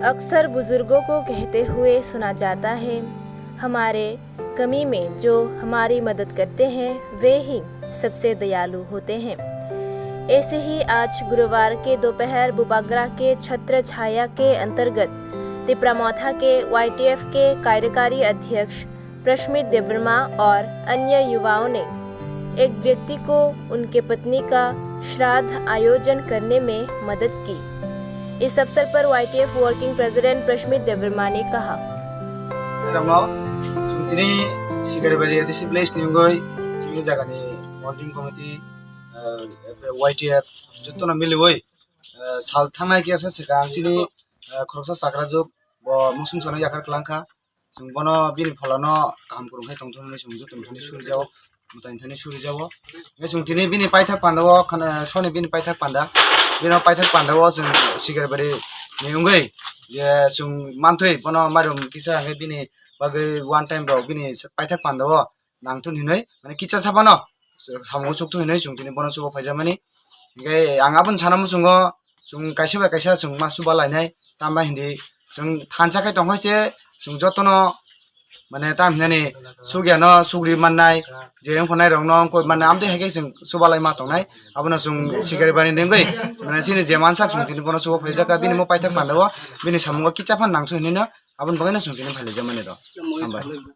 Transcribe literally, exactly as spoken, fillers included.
अक्सर बुजुर्गों को कहते हुए सुना जाता है, हमारे कमी में जो हमारी मदद करते हैं, वे ही सबसे दयालु होते हैं। ऐसे ही आज गुरुवार के दोपहर बुबागरा के छत्र छाया के अंतर्गत तिप्रामोथा के वाईटीएफ के कार्यकारी अध्यक्ष प्रश्मित देवर्मा और अन्य युवाओं ने एक व्यक्ति को उनके पत्नी का श्राद्ध आयोजन करने में मदद की। इस अवसर पर वाईटीएफ वर्किंग प्रेसिडेंट प्रश्मित देवर्मा ने कहा। Rangno, chwng tini Sikaribari A D C village ni wngwi chini jagani monitoring committee, ah, Y T F jotono miliwi, ah, sal thangnai kisa swkang chini, ah, khoroksa chakrajwk bo musung sano yakar kwlangkha. Chwng bono bini pholano kaham kwrwng khe tongthok hwnwi chwng jotono thani suri jao, mwtai thani suri jao. Hwnkhe chwng tini bini paithak panda o khana soni bini paithak panda, bino paithak panda o chwng Sikaribari ni wngwi je chwng manthwi bono mairum kisa hwnkhe bini bagwi one time rok bini paithak panda o nangthun hinwi, mane kicha saphano samung chukthun hinwi chwng tini bono chuba phaijamani. Hwnkhe ang aboni sana muchungo chwng kaisa bai kaisa chwng ma chuba lainai, tamo hindi chwng thansa khai tongkha se chwng jotono, mane tam hinani sugyano sugri mannai, je wngkha nai rokno wngkha mane amtwi hai khe chwng chuba lai ma tongnai. Abono chwng Sikaribari ni wngwi mane chini je mansak chwng tini bono chuba phaijak, bini mo paithak panda o bini samungo kicha phan nangthun hinwi no aboni bagwi no chwng tini phailaijak mani rw. Hambai.